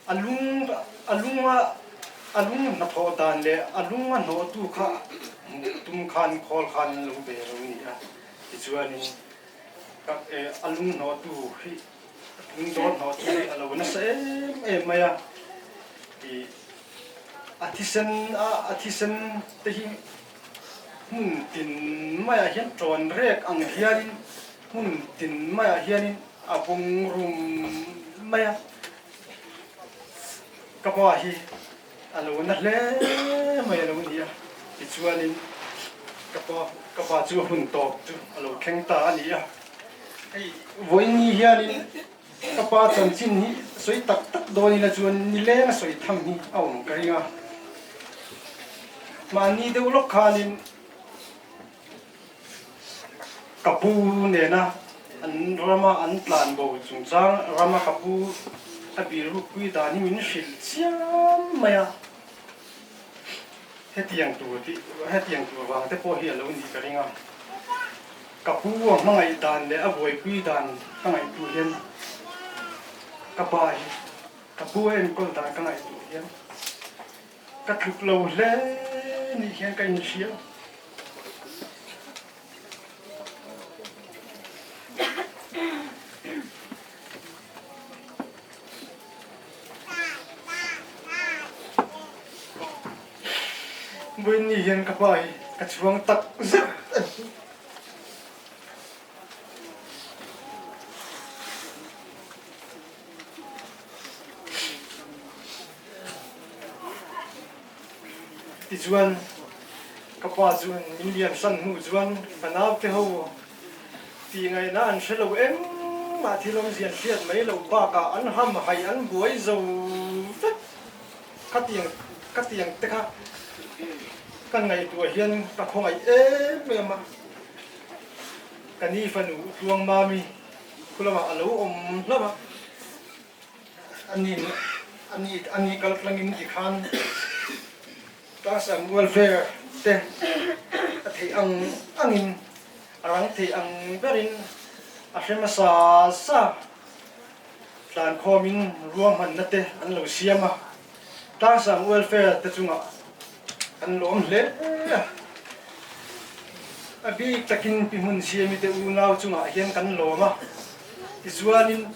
A lung a lunga a lung hnathawh dan leh a lung a hnawhtu kha hmuh tum khan khawl khan an lo ve lo ni a, tichuanin ka a lung hnawhtu hi lung dawr hnawhtu hi a lo nasa em em mai a, ih a thisen a a thisen te hi hmun tin maiah hian tawn rek ang hianin hmun tin maiah hianin A bung rum mai a, ka pa hi a lo na hle mai a lo ni a, tichuanin ka pa ka pa chu a hun tawp chu a lo thleng ta a ni a, hei vawiin ni hianin ka pa chanchin hi sawi tak tak dawn ila chuan nileng a sawi tham hi a awm ka ring a, mahni deuh lawk khanin Ka pu nena an rama an tlan bo chungchang rama ka pu a birukpui dan hi min hrilh chiam mai a, hetiang tur tih hetiang tur vang te pawh hi a lo nih ka ring a, ka pu a hmangaih dan leh a buaipui dan ka ngaihtuah hian ka pa hi ka pu a enkawl dan ka ngaihtuah hian Ka tluk lo hle nih hian ka inhria. Vawiin ni hian ka pa hi ka chhuang tak zet a ni. Tichuan ka pa chuan min lian hran hnu chuan ka naute ho tih ngaihna an hre lo engmah thil awmzia an hriat mai loh bakah an hamhaih an buai zo vek. Khatiang khatiang te kha ka ngaihtuah hian ka khawngaih em em a, ka ni fanu Tluang Mami khu lamah a lo awm hlauh a. Ani ani ani kal tlangin tikhan class and welfare te a A theih ang angin a rang theih ang berin a hre hmasa sa tlankhawmin ruahmanna te an lo siam a, Tlangsang Welfare te chungah an lawm hle a. A bik takin pi hmun siami te unau chungah hian kan lawm a, tichuanin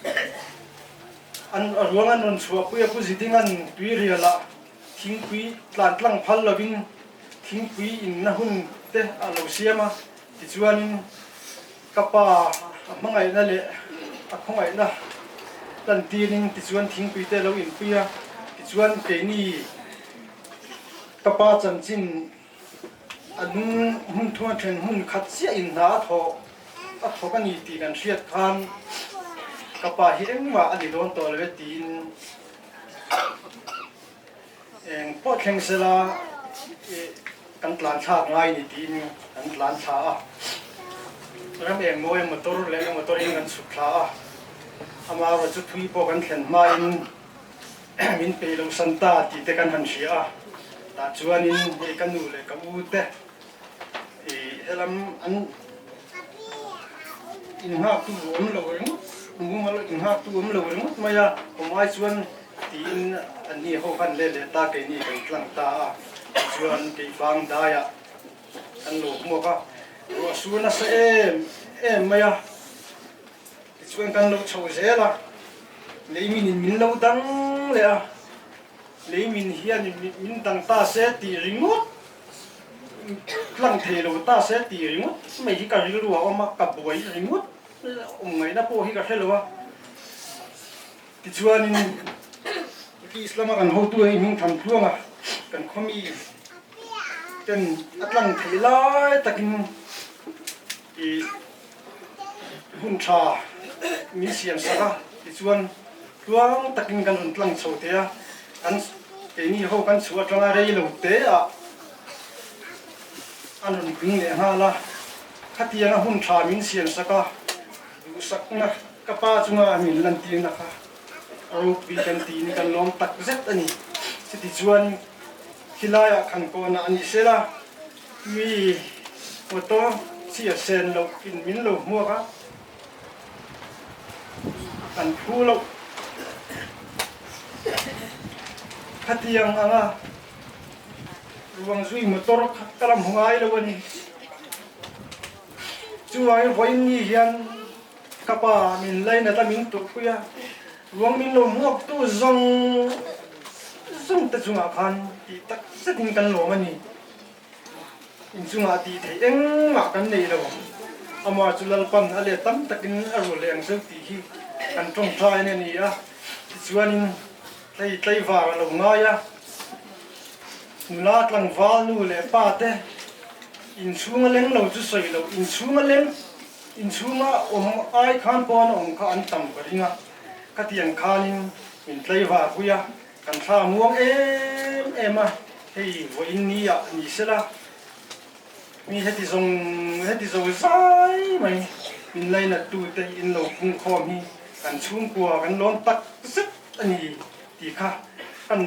an ruang an rawn chhuahpui a, Pu Zidinga'n tuirialah thingpui tlan tlang phal lovin thingpui inna hun te a lo siam a, tichuanin ka pa a hmangaihna leh a khawngaihna lantirin tichuan thingpui te a lo inpui a, tichuan keini ka pa chanchin a hnung hmun thunga then hmun khat chiah in hna a thawh a thawk a ni tih kan hriat khan ka pa hi engmah a ni dawn tawh lo e tiin Eng pawh thleng sela kan tlan thlak ngai ni tiin kan tlan thla a, ram eng mawi motor leh motor in kan chhuk thla a, amaherawhchu chu thui pawh kan thlen hmain min peih loh san ta tih te kan han hria a, tah chuanin hei ka nu leh ka u te helam an inghaktu awm lo ringawt mumal inghaktu awm lo ringawt mai a, awm ai chuan Tiin anni ho khan let leh ta keini kan tlang ta a, tichuan keifang daiah kan lo hmuak a, ruah sur nasa em em mai a, tichuan kan lo chho zel a, leimin in min lo dang leh a, leimin hian min dang ta se tih ringawt tlang thei lo ta se tih ringawt mai hi ka rilru a awm a, ka buai ringawt awm ngaihna pawh hi ka hre lo a. Tichuanin British lama kan hotu hei hming tham tluanga kan khawmi ten a tlang theih lai takin i hun tha min siam sak a, tichuan tluang takin kan rawn tlang chho thei a, kan keini ho kan chhuah atanga rei lo te ah an rawn ping leh nghal a, khatianga hun tha min siam sak a, duhsakna. Ka pa chunga min lantirna kha ropui kan tiin kan lawm tak zet a ni. Chuti chuan khilaiah khan kawna a nih sela, mi motor chhia sen loh in min lo hmuak a, kan phu loh. Khatiang anga ruang zui motor kha ka la hmu ngai lo a ni. Chuvangin vawiin ni hian Ka pa min lainat a min turhpui a, ruang min lo hmuaktu zawng zawng te chungah khan tih tak zetin kan lawm a ni. Inchungah tih theih engmah kan nei lo. Amah chu Lalpan a let tam takin a rual leh ang zeuh tih hi kan tawngtai a ni a. Tichuanin tlei tlaivar a lo ngai a, nula tlangval nu leh pa te inchhunga leng lo chu sawi loh inchhunga leng Inchhunga awm ai khan pawn a awm kha an tam ka ring a, khatiang khanin min tlaivar pui a, kan thla a muang em em a, hei vawiin ni ah ni sela mi heti zawng heti zo zai mai min lainat tu te in lo pung khawm hi kan chhungkua kan lawm tak zet a ni tih kha kan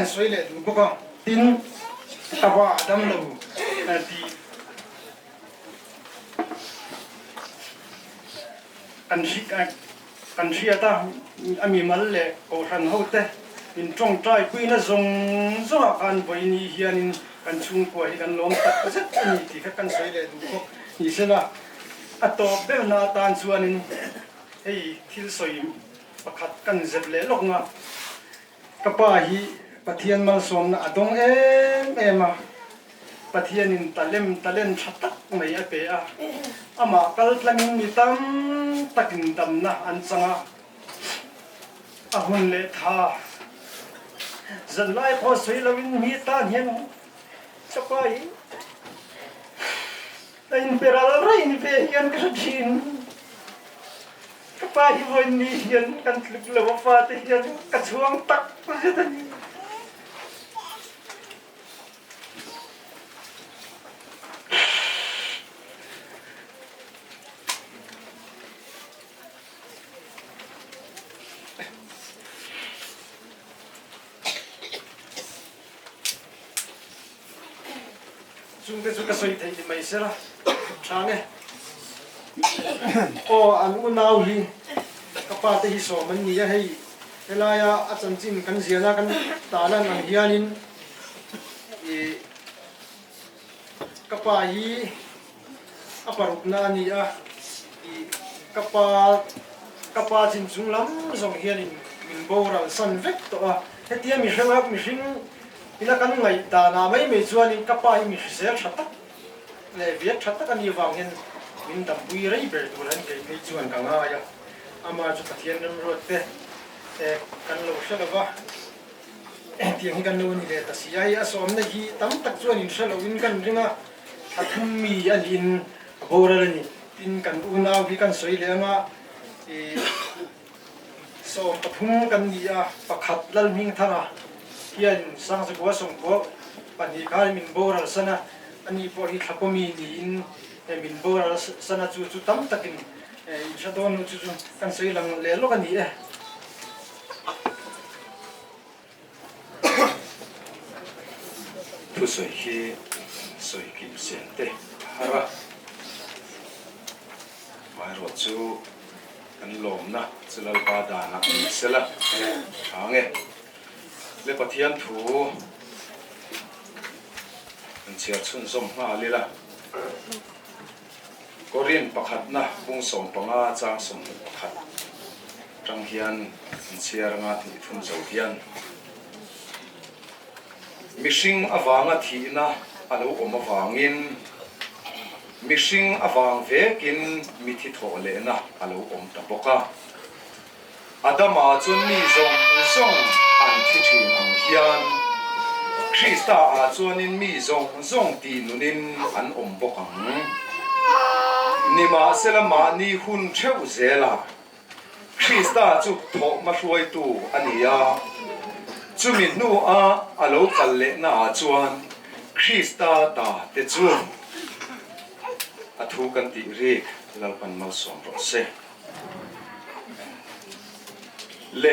sawi leh duh bawk a, tin ka va dam lo tih. Kan hriat a, a mimal leh kohhran hote min tawngtai puina zawng zawngah khan vawiini hianin kan chhungkua hi kan lawm tak zet a ni tih kha kan sawi leh duh bawk ni sela, a tawp berna atan chuanin hei thil sawi pakhat kan zep leh lawk nga. Ka pa hi Pathian malsawmna a dawng em em a, Pathianin talem talent tha tak mai a pe a, amah kal tlangin mi tam takin damna an chang a, a hun leh tha zanlai pawh sawi loin mi tan hian ka pa hi a inpe ral raih ni ve hian ka hre thin. Ka pa hi vawiin ni hian kan tluk lo a fate hian ka chhuang tak zet a ni. Chungte chu ka sawi theih ni mai sela tha nge. Aw an unau hi ka pa te hi sawm an ni a, hei helaia a chanchin kan ziahna kan talan ang hianin ih ka pa hi a parukna a ni a, ih ka pa ka pa chin chung lam zawng hianin min boral san vek tawh a, hetia mihring mihring Ina kan ngaih danah mai mai chuanin ka pa hi mi hrisel tha tak leh viak tha tak a nih avang hian min dampui rei ber tur hian kei phei chuan ka ngai a, amah chu Pathian remruat te kan lo hre lo va, hetiang hi kan lo ni leh ta si a, hei a sawmna hi tam tak chuan in hre loin kan ring a, thla thum mi a niin a boral a ni, tin kan unau hi kan sawi leh anga ih. 13 kan ni a, pakhat Lalhmingthanga hian Sangzakua sawmkua pahnih khan min boral san a, ani pawh hi thlapawmi niin min boral san a, chu chu tam takin in hre dawn lo chu chu kan sawi lang leh lawk a ni e. Thusawi hi sawi kim sen te a har a, hmairawh chu kan lawmna chu Lalpa danah ni sela tha nge. Le Pathian thu kan chhiar chhunzawm nghal ila, Korin pakhatna bung 15 chang 21. Tang hian an chhiar anga tih thum zo hian mihring avanga thihna a lo awm avangin mihring avang vekin mithi thawh lehna a lo awm ta bawk a. Adama chuan mi zawng zawng an thi thin ang hian Krista ah chuanin mi zawng zawng tih nunin an awm bawk ang. Nimahsela mahni hun theuh zelah Krista chu thawhma hruaitu a ni a, chumi hnua a lo kal lehnaah chuan Krista ta te chu a thu kan tih rik Lalpan malsawm rawh se. Le,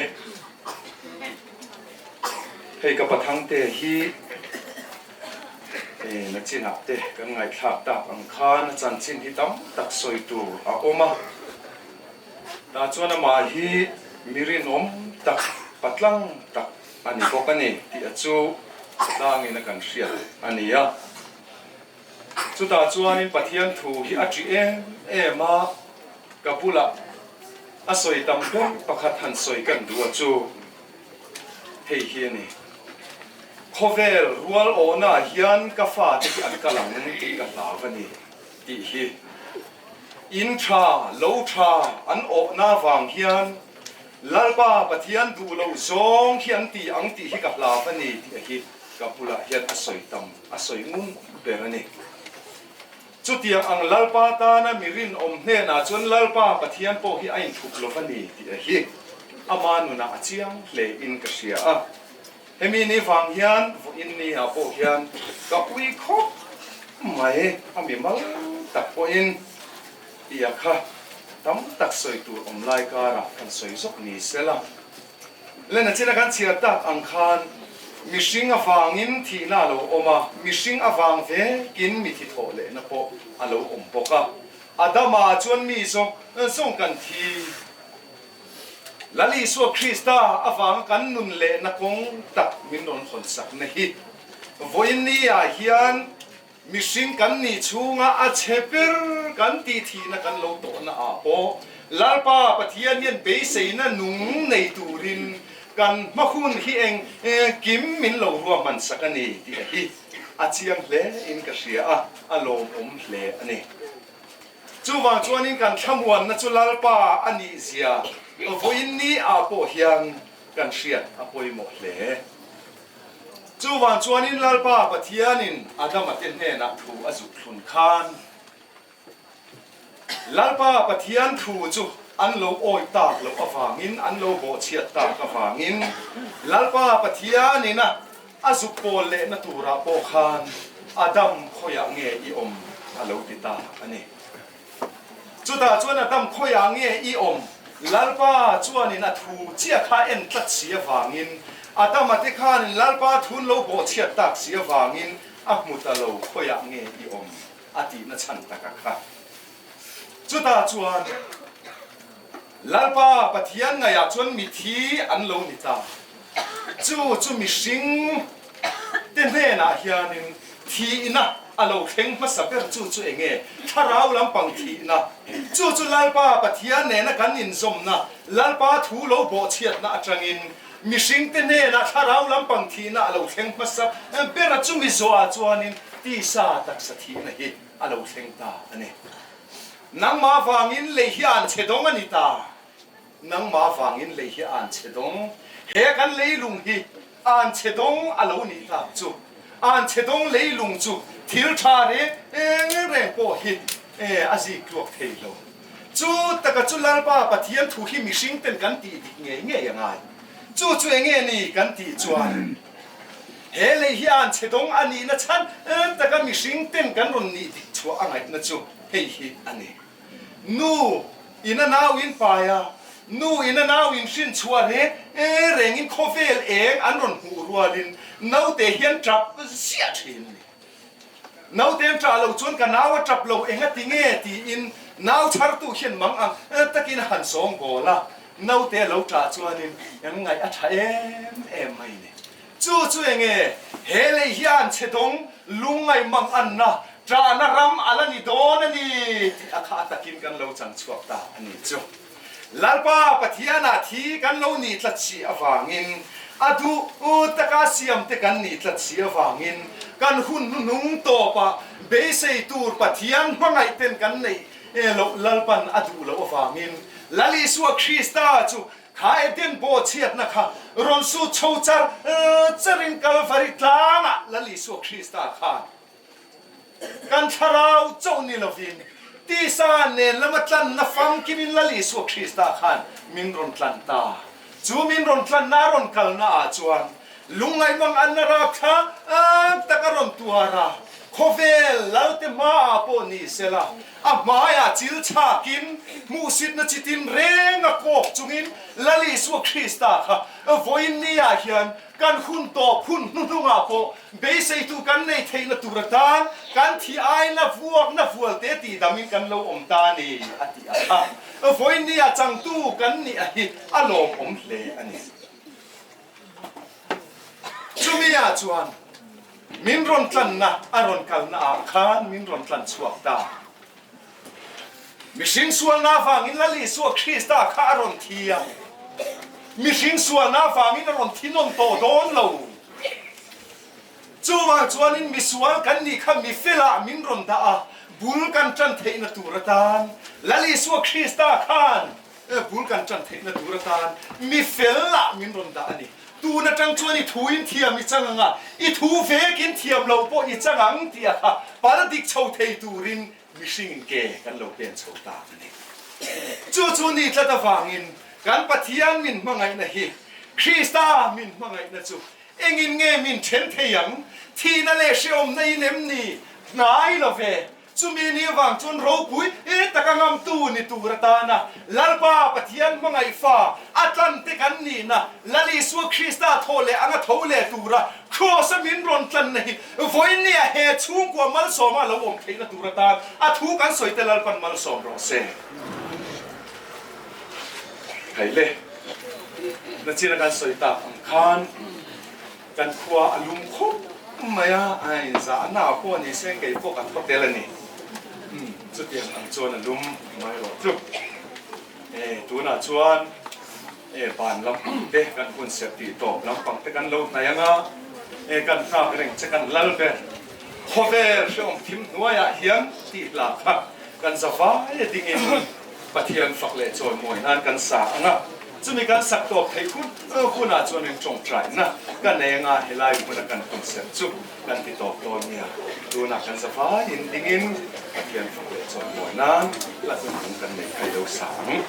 hei ka pathangte hi na chinah te kan ngaihthlak tak ang khan a chanchin hi tam tak sawi tur a awm a. Tah chuan amah hi mi rinawm tak, patlang tak a ni bawk a ni tih a chu tlangin a kan hriat a ni a. Chutah chuanin Pathian thu hi a ṭih em em a, ka bulah a sawi tam ber pakhat han sawi kan duh a chu hei hi a ni. Khawvel rual awhnaah hian ka fate hi an kal ang tih ka hlau a ni tih hi. In tha lo tha an awhna vang hian Lalpa Pathian duh lo zawng hi an ti ang tih hi ka hlav a ni tih a hi ka bulah hian a sawi tam a sawi ngun ber a ni. Chutiang ang Lalpa tana mi rinawm hnenah chuan Lalpa Pathian pawh hi a inthup lo va ni tih a hi ama nunah a chiang hle in ka hria a. Hemi ni vang hian vawiin ni ah pawh hian ka ui khawp mai a mi mal tak pawhin tia kha tam tak sawi tur awm lai karah kan sawi zawk ni sela. Lena china kan chhiar tak ang khan mihring avangin thihna a lo awm a, mihring avang vekin mithi thawh lehna pawh a lo awm bawk a. Adama chuan mi zawng zawng kan thi. Lal Isua Krista avanga kan nun lehna kawng tak min rawn hawnsak-na hi vawiin ni-ah hian mihring kan nih chhunga a chhe ber kan tih thihna kan lo tawhna-ah pawh Lalpa Pathian hian beiseina nung nei turin kan hma hun hi eng kim min lo ruahmansak a ni tih a hi a chiang hle in ka hria a, a lawmawm hle a ni. Chuvang chuanin kan thlamuanna chu Lalpa a nih zia vawiin ni ah pawh hian kan hriat a pawimawh hle. Chuvang chuanin Lalpa Pathianin Adama te hnenah thu a zuk thlun khan Lalpa Pathian thu chu an lo awih tak loh avangin, an lo bawhchhiat tak avangin Lalpa Pathianin a A zuk pawl lehna turah pawh khan Adam khawiah nge i awm a lo ti ta a ni. Chutah chuan Adam khawiah nge i awm? Lalpa chuanin a thu chiah kha en tlat si avangin Adama te khanin Lalpa thun lo bawhchhiat tak si avangin a hmu ta lo khawiah nge i awm a tihna chhan taka kha. Chutah chuan Lalpa Pathian ngaihah chuan mithi an lo ni ta. Chu chu mihring te hnenah hianin thihna a lo thleng hmasa ber chu chu enge? Thlarau lampang thihna. Chu chu Lalpa Pathian nena kan inzawmna, Lalpa thu lo bawhchhiatna atangin mihring te hnenah thlarau lampang thihna a lo thleng hmasa ber a. Chumi zawhah chuanin tisa taksa thihna hi a lo thleng ta a ni. Nangmah vangin lei hi an chhe dawng a ni ta. Nangmah vangin lei hi an chhe dawng. He kan leilung hi an chhe dawng a lo nih tak chu. An chhe dawng leilung chu thil tha reng reng pawh hi a zik tluak thei lo. Chu taka chu Lalpa Pathian thu hi mihring ten kan tih dik ngei ngei a ngai. Chu chu enge ni kan tih chuan he lei hi an chhe dawng a nihna chhan taka mihring ten kan rawn nih dik chhuah a ngaihna chu hei hi a ni. Nu in a nau in pai a, nu in a nau in hrin chhuah reng rengin khawvel eng an rawn hmuh rualin naute hian tap ziah thin a ni. Naute an tah lo chuan ka nau a tap lo eng a ti nge tiin nau chhartu hian mang ang takin a han sawng bawl a, naute a lo tah chuanin kan ngaih a tha em em mai ni. Chu chu enge he lei hian chhe dawng lungngaih mang anna ṭahna ram a la ni dawn a ni tih a kha takin kan lo chang chhuak ta a ni chu. Lalpa Pathianah thi kan lo nih tlat si avangin, a duh taka siamte kan nih tlat si avangin, kan hun hnuhnung tawpah beisei tur Pathian hmangaihten kan neih loh Lalpan a duh loh avangin Lal Isua Krista chu Kha Eden bawhchhiatna kha rawn sut chho char charin Kalvari tlangah Lal Isua Krista khan kan thlarau chauh ni lovin tisa nen lama tlanna famkimin Lal Isua Krista khan min rawn tlan ta. Chu min rawn tlanna a rawn kalna ah chuan lungngaihmang anna rapthlak tak a rawn tuar a, khawvel Lalte hmaah pawh ni sela, A hmaiah chil chhakin hmuhsitna chitin reng a kawk chungin Lal Isua Krista kha vawiin niah hian kan hun tawp hun hnuhnungah pawh beiseitu kan nei theihna tur atan kan thi aina vuakna vualte tihdamin kan lo awm ta a ni a ti a kha. Vawiin niah changtu kan nih a hi a lawmawm hle a ni. Chumi-ah chuan min rawn tlanna a rawn kalna ah khan min rawn tlan chhuak ta. Mihring sualna avangin Lal Isua Krista kha a rawn thi a, mihring sualna avangin a rawn thi nawn tawh dawn lo. Chuvang chuanin misual kan nih kha mifelah min rawn dah a, bul kan tan theihna tur atan Lal Isua Krista khan Bul kan ṭan theihna tur atan mi fel lah min rawn dah a ni. Tun aṭang chuan i thu in thiam i chang ang a, i thu vekin thiam lo pawh i chang ang tih a kha pal dik chho thei turin mihringin ke kan lo pen chho ta a ni. Chu chu ni tlat avangin kan Pathian min hmangaihna hi Krista min hmangaihna chu engin nge min ṭhen thei ang? Thihna leh hrehawmna in em ni? Hnai lo ve. Chumi ni avang chuan ropui taka ngamtu ni tur atana Lalpa Pathian hmangaih fa a tlante kan nihna Lal Isua Krista thaw leh anga tho leh tura Kraws-a min rawn tlanna hi vawinia he chhungkua malsawma a lo awm theihna tur atan a thu kan sawi te Lalpan malsawm rawh se. Hei le, nachina kan sawi tak ang khan Kan khua a lum khawp mai a, ai zahna pawh ni se kei pawh ka thaw tel a ni. Umm chutiang ang chuan a lum mai rawh tluk. E tunah chuan e ban lampang te kan hun serh tih tawp lampang te kan lo hnai ang a, e kan nghak reng che kan lal ber. Khawvel hrehawm thim hnuaiah hian tih hla kha kan za vai a dingin Pathian fak leh chawimawi nan kan sa ang a. Chumi kan sak tawp theih hun hunah chuan in tawngtaina ka nei anga helai hmuna kan concert chu kan ti tawp dawn nia. Tunah kan za vaiin dingin Pathian fak leh chawimawi nan hla hnung kan nei phei lo sa ang.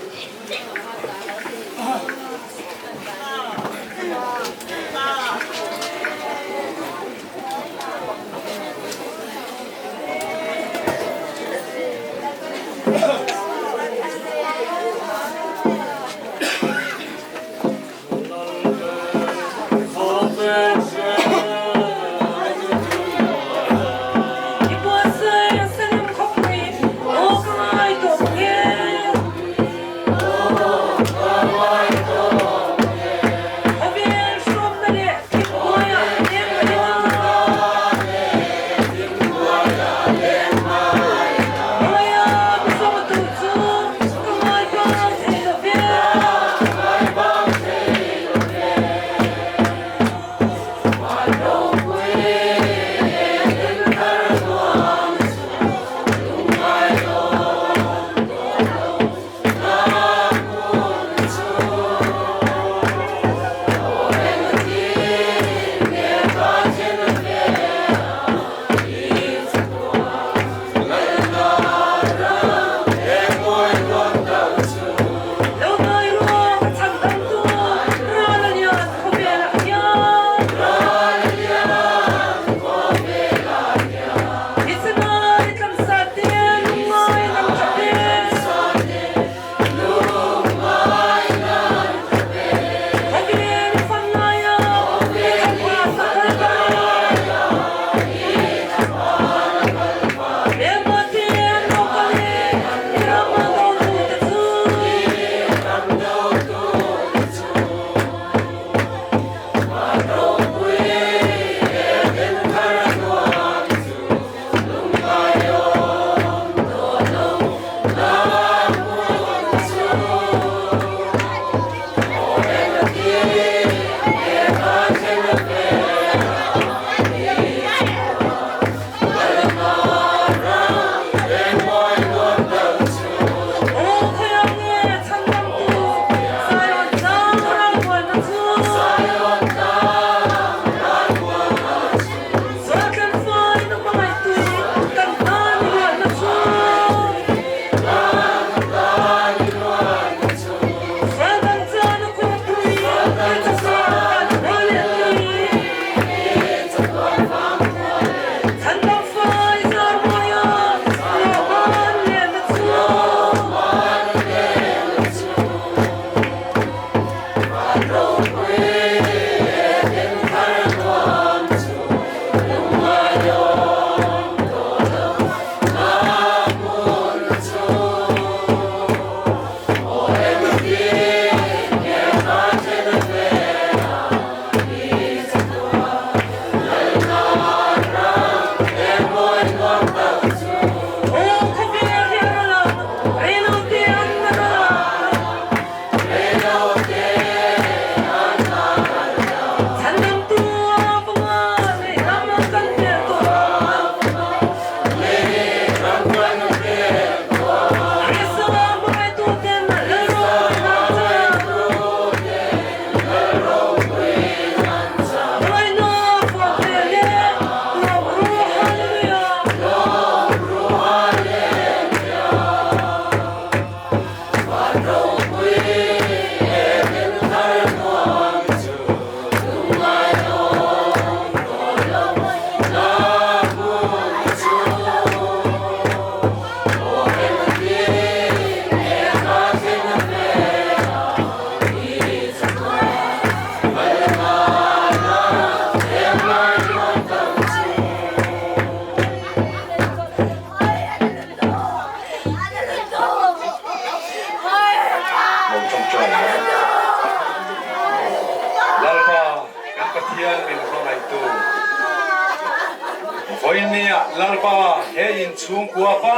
He inchhungkua pa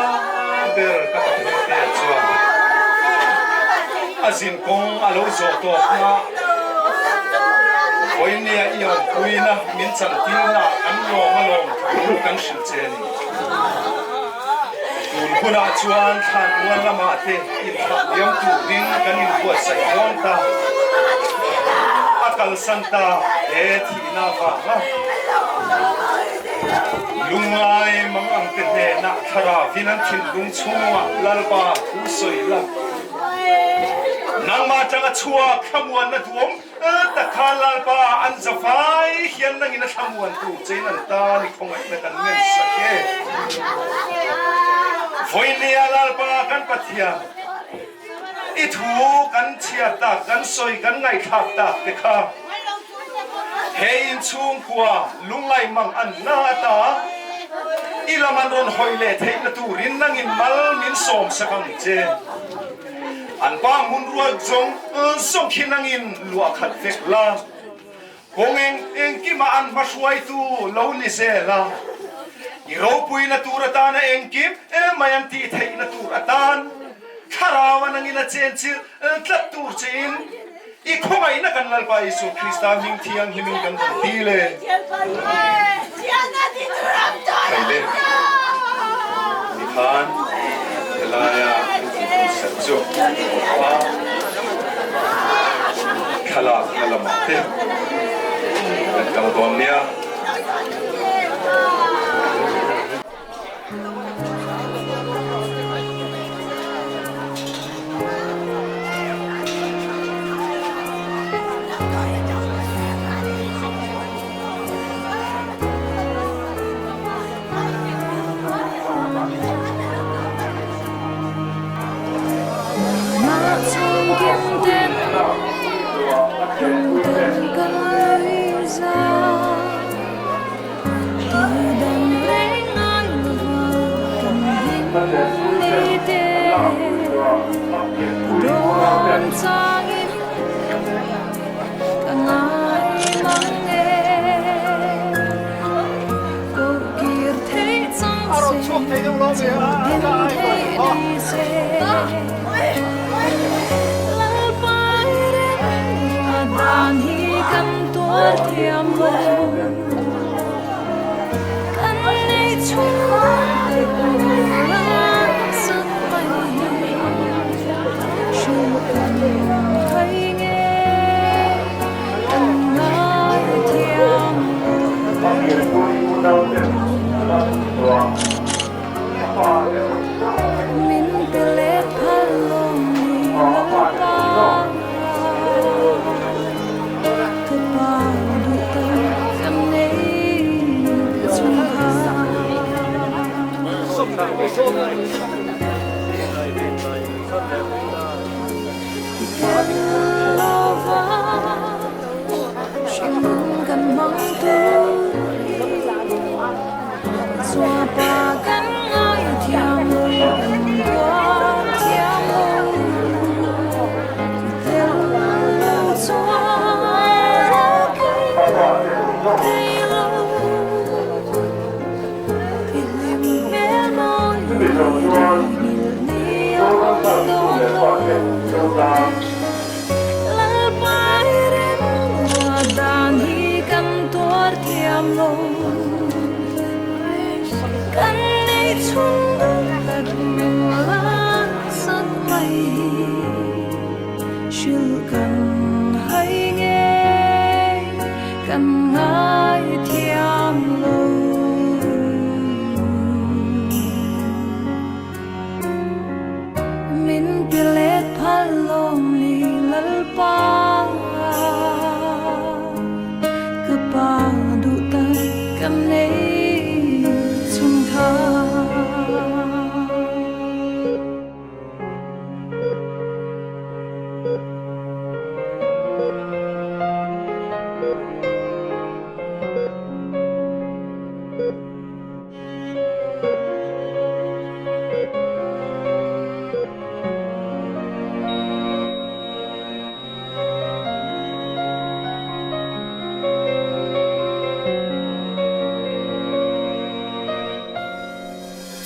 ber ka pathumte chuan a zinkawng a lo zawh tawpna vawinia i awmpuina min chantirna kan lawm alawm thu kan hrilh che a ni. Tun hunah chuan thlanmual lamah te inthlah liam turin kan inbuatsaih dawn ta. A kalsan ta he thihna avanga lungngai mang ang te hnenah thlarauin an thinlung chhungah Lalpa thu sawi la. Nangmah atanga chhuak thlamuanna duhawm tak khan Lalpa an zafai hian nangin a thlamuan tur chein an tan i khawngaihna kan ngen sak e. Vawinia Lalpa kan Pathian, i thu kan chhiar tak, kan sawi kan ngaihthlak tak te kha he inchhungkua lungngai mang an na ata i lam an rawn hawi leh theihna turin nangin mal min sawm sak ang che. An pa hmun rual zawng zawng khi nangin luah khat vek la, kawng eng engkimah an hma hruaitu lo ni zel a, i ropuina tur atana engkim emai an tih theihna tur atan thlarau a nangin a chenchilh tlat tur chein i khawngaihna kan Lalpa Isua Krista hming thianghimin kan rawn dil e. Khaile tikhan helaia thil hmun chu a thlalakna lamah te kan kal dawn nia.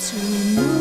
Chu